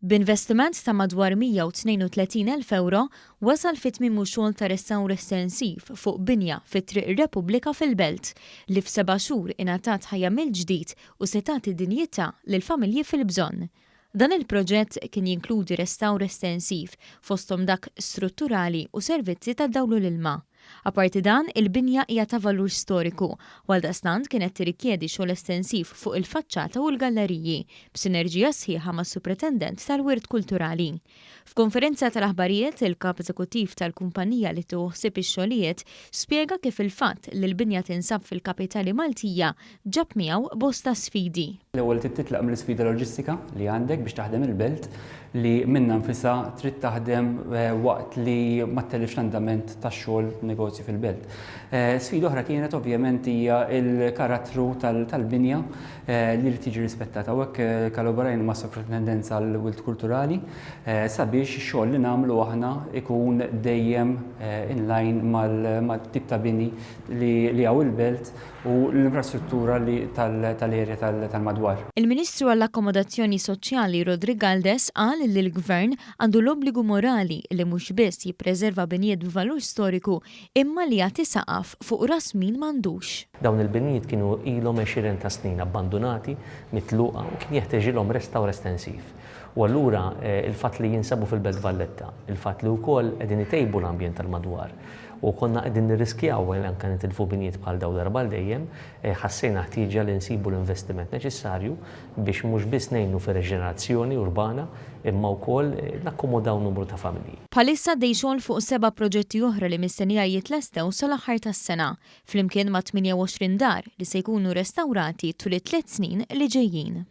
B'investiment ta' madwar 132,000 ewro, wasal fi tmiemu xogħol ta' restawr estensiv fuq binja fi Triq ir-Repubblika fil-Belt, li f'seba' xhur ingħatat ħajja mill-ġdid u se tagħti dinjità lill-familji fil-bżonn. Dan il-proġett kien jinkludi restawr estensiv, fosthom dak strutturali u servizzi tad-dawl u l-ilma. Apparti dan, il-binja hija ta' valur storiku u għaldaqstant kienet tirrikjedi xogħol estensiv fuq il-faċċata u l-galleriji, b'sinerġija sħiħa mas-Supretendent tal-Wirt Kulturali. F'konferenza tal-aħbarijiet, il-Kap Eżekuttiv tal-kumpanija li tieħu ħsieb ix-xogħlijiet spjega kif il-fatt li l-binja tinsab fil-kapitali Maltija ġab miegħu bosta sfidi. L-ewwel trid titlaq mill-isfida loġistika li għandek biex taħdem il-belt li minnha nfisha trid taħdem waqt li ma ttellifx l-andament tax-xogħol negozju fil-belt. Sfida oħra kienet ovvjament hija l-karattru tal-binja li jrid jiġi rispettat. Hawnhekk kollaborajna mas-Soprintendenza għall-Wirt Kulturali sabiex ix-xogħol li nagħmlu aħna jkun dejjem in line mal-tip ta' bini li hawn il-belt u l-infrastruttura tal-area tal-madwar. Il-Ministru għall-Akkomodazzjoni Soċjali Roderick Galdes qal li l-Gvern għandu l-obbligu morali li mhux biss jippreserva binjiet b'valur storiku imma li jagħti saqaf fuq ras min m'għandux. Dawn il-binjiet kienu ilhom għexieren ta' snin abbandunati, mitluqa u kien jeħteġilhom restawr estensiv. U allura il-fatt li jinsabu fil-Belt Valletta, il-fatt li wkoll qegħdin itejbu l-ambjent tal-madwar, u konna qegħdin nirriskjaw li anke nitilfu binjiet bħal dawn darba għal dejjem, ħassejna ħtieġa li nsibu l-investiment neċessarju biex mhux biss ngħinu fir-reġenerazzjoni urbana imma wkoll nakkomodaw numru ta' familji. Bħalissa għaddej xogħol fuq seba' proġetti oħra li mistennija jitlestew sal-aħħar tas-sena, flimkien ma' 28 dar li se jkunu restawrati tul it-tliet snin li ġejjin.